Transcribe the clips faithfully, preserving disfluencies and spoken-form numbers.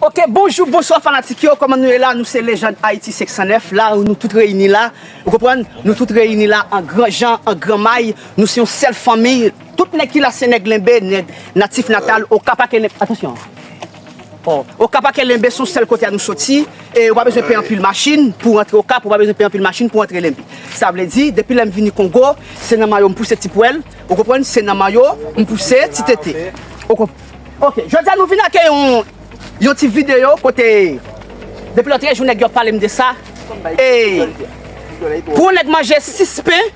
Ok, bonjou, bonswa fanatik yo, kòman nou ye la? Nou se Lejand Ayiti senk san nèf, la nou tout reyini la, ou konprann? Nou tout reyini la an gran jan, an gran may, nou se yon sèl fanmi, tout nèg ki la se nèg Lenbe, nèg natif natal, Okap Akelenbe, atansyon. Okap Akelenbe se yon sèl kote a nou soti, e ou pa bezwen peye anpil machin pou rantre Okap, ou pa bezwen peye anpil machin pou rantre Lenbe. Sa vle di, depi lè m vini Kongo, se nan mayo m pouse ti pwèl, ou konprann, se nan mayo m pouse ti tete. Ou konp-, ok, jodi a nou vin ak yon, yon ti videyo kote, depi lòt jou nèg yo ap pale m de sa, e pou yon nèg manje sis pen,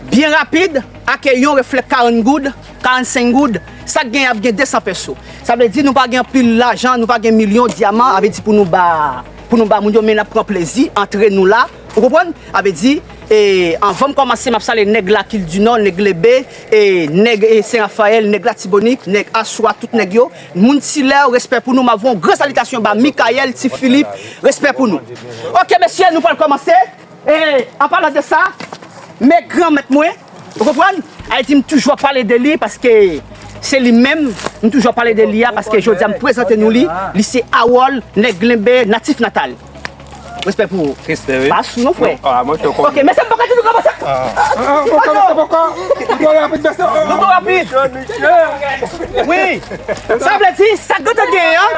byen rapid, ak yon reflè karant goud, karannsenk goud, sa k gen ap gen de san pèso. Sa vle di nou pa gen anpil lajan, nou pa gen milyon dyaman, avè di pou nou ba, pou nou ba moun yo, men n ap pran plezi antre nou la. Ou konprann? Avè di, e, anvan m kòmanse, m ap salye nèg Lakil di Nò, nèg Lenbe, e, nèg, e, Sen Rafayèl, nèg Latibonit, nèg Aswa, tout nèg yo. Moun Tilè, respè pou nou, m ap voye yon gran salitasyon ba Mikayèl, Ti Filip, respè pou nou. Ok, mesye, nou pral kòmanse. E, an palan de sa, men granmèt mwen, ou konprann? Ayiti, m toujou ap pale de li paske se li menm, m toujou ap pale de li a paske jodi a m prezante nou li, li se Harold, nèg Lenbe, natif natal. Respè pou ou. Respè, wi. Pa sou non, frè. Non, ah, mwen, je comprends. Ok, mesye, m poko di nou kòmanse. Ah. Ah, poko, poko, poko. Nou twò rapid, mesye. Nou twò rapid. Wi. Sa vle di, sa k gentan genyen an,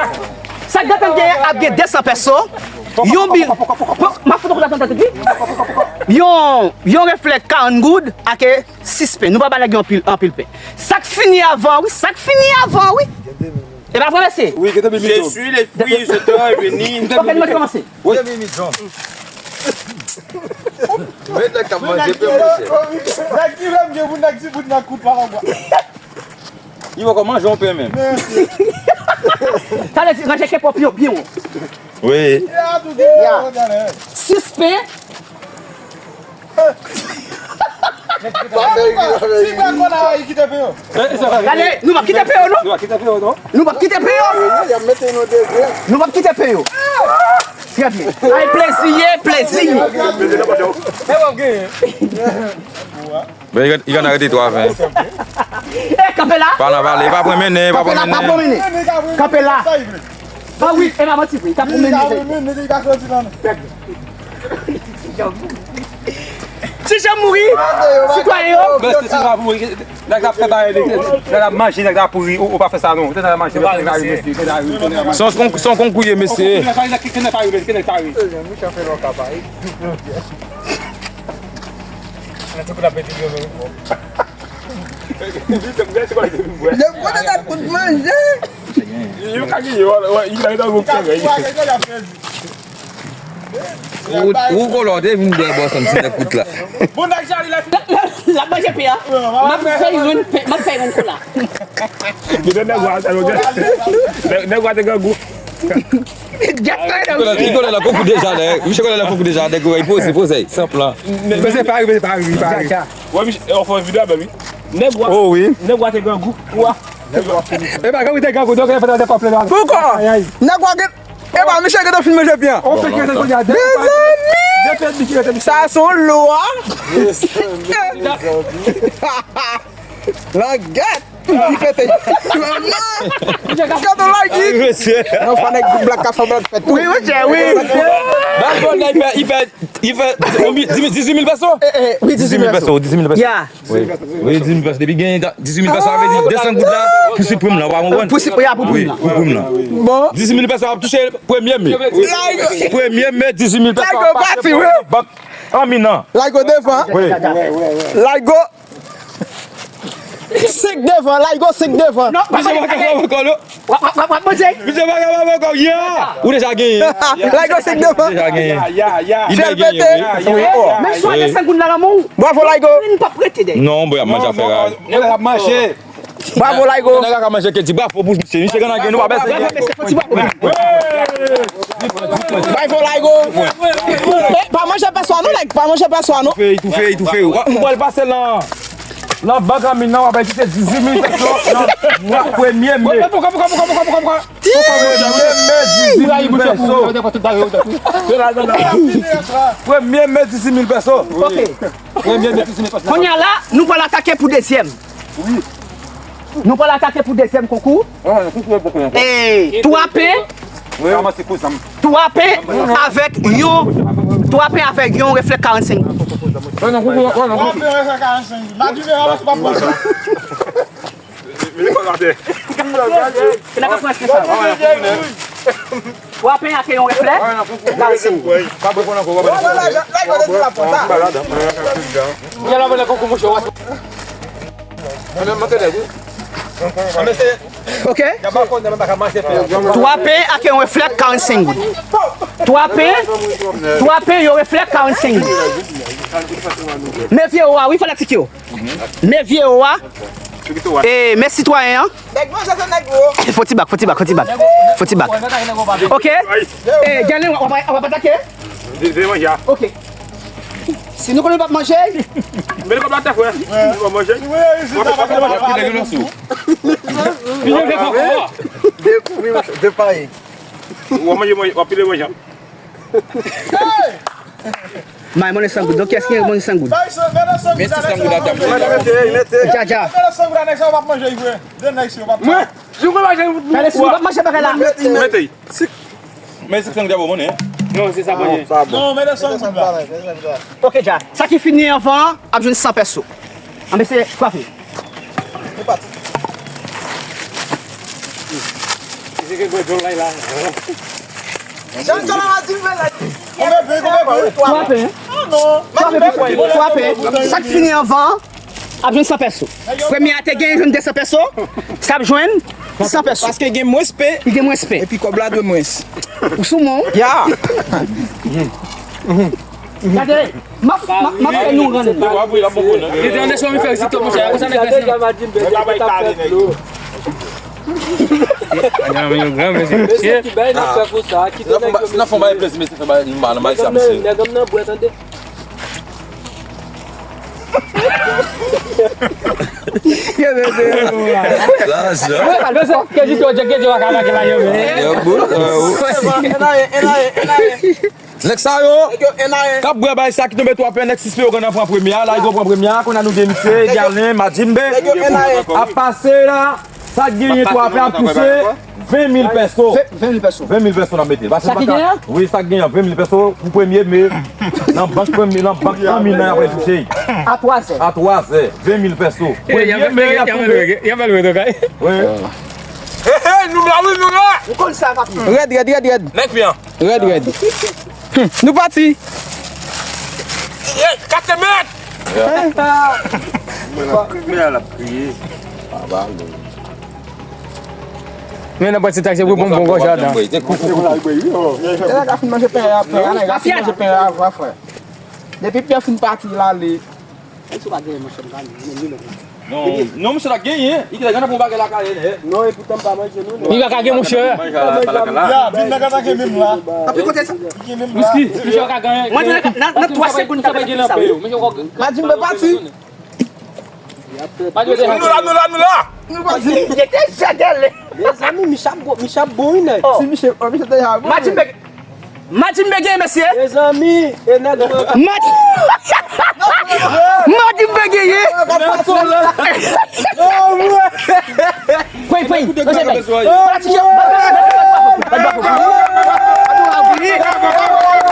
sa k gentan genyen an ap gen de san pèso. Yon bil. M ap fout ou kou la tande, wi. Yon, yon reflè karant goud ak sis pen. Nou pa ba nèg yo anpil, anpil pen. Sa k fini avan, wi. Sa k fini avan, wi. E pa vre, mesye? Wi, gentan bil. Je suis le fruit, je dois venir. Ok, nou mèt kòmanse. Wi. Met nèg k ap manje pen, mesye. Nèg ki renmen gen pou nèg ti bout nan kout la, la. Li poko manje yon pen menm. Talè di ranje kepòp yo byen wo. Wi. Ya. Sis pen. Pa fè ri, pa fè ri. Gade, nou p ap kite pen yo, non. Nou p ap kite pen yo, non. Nou p ap kite pen yo. Y ap mete nou de grenn. Nou p ap kite pen yo. Trè byen. Ay, plezi ye, plezi ye. Men, li gentan arete twa ven. E, kanpe la. Pa nan pale, pa pran mennen, pa pran mennen. Kanpe la, pa pran mennen. Kanpe la. Ah wi, e pa manti vre, li ka pran mennen. Ti Jan mouri, sitwayen yo. Mesye, si pa pou nèg la fè bagay, nèg la manje, nèg la pouri, ou, ou pa fè sa non. Nèg la manje, nèg la ri, mesye, nèg la ri, nèg la manje. Se yon, se yon konkou ye, mesye. Konkou, nèg la ri, nèg la ri, nèg la ri. Nèg la ri. Lè m konn ap kout manje. Yo ka genyen, wè, wè, li nan gwo kè, wè. Ou, ou kolò te vin bwè bò sanm si nèg kout la. Bon, nèg Jali la. L ap manje pen an. M ap fè youn pen, m ap fè youn kola. Li te nèg wa, nèg, nèg wa te grangou. Li konnen nan konkou deja, nèg. Misye konnen nan konkou deja, nèg, wi, poze, poze, san plan. Mesye pa ri, mesye pa ri, pa ri. Wè, misye, ou fè yon videyo avè l, wi. Nèg wa, oh, wi. Nèg wa te grangou. Wa. E pa grangou te grangou, donk, e pa te konplè la. Poukò? Ay, ay. Nèg wa gen, e pa misye gentan fin manje pen an. Mezanmi! Sa se yon lwa. Langèt! Li pete. Gade Lagi! Ay, mesye. Non, fò nèg Black ka fè Black fè tou. Wi, mesye, wi. Balkon la, li fè, li fè, li fè dizuit mil pèso. Eh, eh, wi, dizuit mil pèso. Dizuit mil pèso, dizuit mil pèso. Ya. Wi, wi, dizuit mil pèso. Depi gen dizuit mil pèso, sa vle di de san goud la pou siprèm la, w pa konprann? Pou siprèm, ya, pou prim la. Wi, pou prim la. Bon. Dizuit mil pèso ap touche premye me. Premye me, dizuit mil pèso ap pase pou bank an minan. Lagi devan. Wi. Lagi senk devan, Lagi senk devan. Non, misye pa kapab ankò, non. W ap, w ap, w ap, w ap manje. Misye pa kapab ankò, yeah! Ou deja genyen. Lagi senk devan. Ou deja genyen. Ya, ya, ya. Li deja genyen, wi. Men swa de san goud la nan men w. Bravo, Lagi. Youn p ap rete dèyè. Non, bro, y ap manje afè a. Nèg la ap manje. Bravo, Lagi. Nèg la ka manje ke di bravo pou misye. Misye gen nan gen nou pa bèse. Bravo, mesye, fò ti bravo. Bay fò Lagi. Eh, pa manje pèswa non, nèg, pa manje pèswa non. Toufe, toufe, toufe. Ou, ou pral pase lan, lan bank an minan, w ap bay kite dizuit mil pèso nan mwa premye me. Premye me dizuit mil pèso. Premye me dizuit mil pèso. Ok. Premye me dizuit mil pèso. Kounye a la, nou pral atake pou dezyèm. Wi. Nou pral atake pou dezyèm konkou. Wi, konkou, konkou, konkou. E twa pen, wi, twa pen avèk yon, twa pen avèk yon reflèk karannsenk goud. Wi, non, konkou, wi, non, konkou. Twa pen avèk karannsenk goud. Madi, men, pa pran sa. Twa pen ak yon reflèk. Ok. Twa pen ak yon reflèk karannsenk goud. Twa pen, twa pen yon reflèk karannsenk goud. Men vye yo a, wi, fanatik yo. Men vye yo a. E men sitwayen an. Nèg manje se nèg gwo. Fò ti bak, fò ti bak, fò ti bak. Fò ti bak. Ok. E, Djanlin, w ap, w ap atake? Vin manje a. Ok. Si nou konnen w p ap manje. Men kòb la tè frè. W ap manje. Dekouvri, depaye. W ap manje, w ap pile manje. May monnen san goud. Donk, kiyès ki gen monnen san goud? Mete san goud atè m. Dja, dja. Mwen, si w pa manje, mwen. Gade si w p ap manje bagay la. Mete. Men sik san goud ap bon monnen, hein? Non, se sa, bon. Non, mete san goud la. Ok, dja. Sa ki fini anvan an ap jwenn san pèso. Anben, se kwape. Nou pati. Jan sa la di mwen la. Twa pen. Twa pen. Twa pen. Sa k fini anvan an ap jwenn san pèso. Premye a te genyen jwenn de san pèso. Sa ap jwenn san pèso. Paske gen mwens pen. Li gen mwens pen. Epi kòb la dwe mwens. Ou sou mwen? Ya. Gade. M ap, m ap, m ap fè nou rann. Li te ande sou mi fè rezilta, monchè, konsa nèg la. Mesye ki bay n ap fè konsa, kite nèg yo. Si n ap fè yon bagay plezi, mesye, fè bagay, nou pa nan bagay sa, mesye. Nèg m nan bwè, tande. Yo, mesye, yo. Sa, sa. Mesye, ke di to, ke di wa ka la, ke la, yo, men. Yo, bro. Nèg sa yo k ap bwè bay sa ki tonbe twa pen, nèg sis pen yo konn pran premye a, la yo pran premye a, kounye a nou gen misye, Djalin, Madjimbe, ap pase la, sa k genyen twa pen ap touche ven mil pèso. Ven mil pèso. Ven mil pèso n ap mete. Sa ki genyen? Wi, sa k genyen, ven mil pèso pou premye, men nan bank premye, nan bank fanmi nan y ap touche. A twa zè. A twa zè, ven mil pèso. Premye, men y ap tonbe. Wi. Hey, hey, nou la, wi, nou la. Ou konn sa, papi. Rèd, rèd, rèd, rèd. Nèg pen an. Rèd, rèd. Hmm, nou pati. Hey, kate mèt. Men la kriye. Men nan pati taksi pou bon bon gòj adan. Nèg la fin manje pen a, pen a, nèg la fin manje pen a, vwa frè. Depi pen fin pati, l ale. Menm si w pa genyen, monchè, m pa menm li menm la. Non, non, monchè, l ap genyen. Li genlè gentan pran bagay lakay li, nèg. Non, e poutan m pa manje, non, nèg. Li pa ka gen, monchè. Ya, vin nan kaka ke menm la. Api kote sa? Li gen menm la. Miski, monchè, w ka genyen. Mwen, nan, nan, nan twa segonn, sa pa gen nan peyi w. Monchè, w ka. Madjimbe pati. Nou la, nou la, nou la. Nou pati. Li te jadele. Mezanmi, Michel ap bon, Michel ap bon, wi, nèg. Si Michel, oh, Michel deja bon. Madjimbe. Madjimbe genyen, mesye. Mezanmi, e nèg mwen. Madji-, Madjimbe genyen. Kwey, kwey.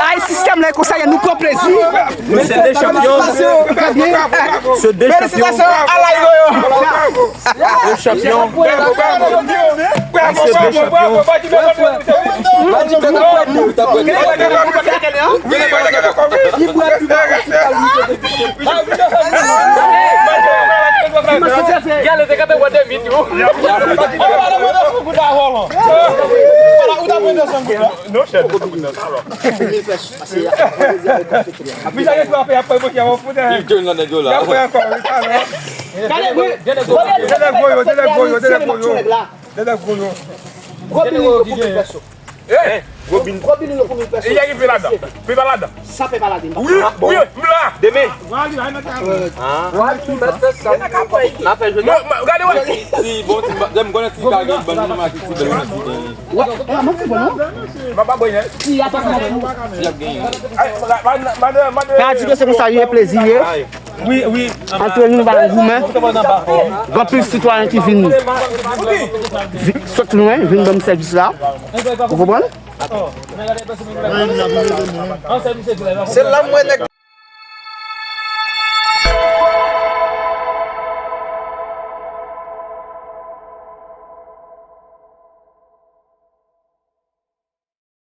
Ay, sistèm la, e konsa, nou pran plezi. Nou se de chanpyon. Se de chanpyon. Felisitasyon a Laigo yo. De chanpyon. Mesye, de chanpyon. Gade, wi. Gade, gwo yo, gade, gwo yo, gade, gwo yo. Gade, gwo yo. Gwo bilin yo pou mil pèso. Eh, gwo bilin. Gwo bilin yo pou mil pèso. E, y a rive ladan. Pe pa ladan. Sa pe pa ladan. Wi, wi, m la. Demen. Gade, wè. Si, bon, ti, m konnen ti bagay, ban nou manke ti bagay, ban nou ti bagay. Wè, wè, mwen ti bon, non? M pa bwè, non. Ti a pa ka. Ti ap genyen. Ay, madan, madan. Ka di ke se konsa, ye plezi, ye. Ay. Antre nou ba goumen. Gen anpil sitwayen ki vin, vin sot lwen, vin ban m sèvis la. Ou konprann? Se la m wè nèg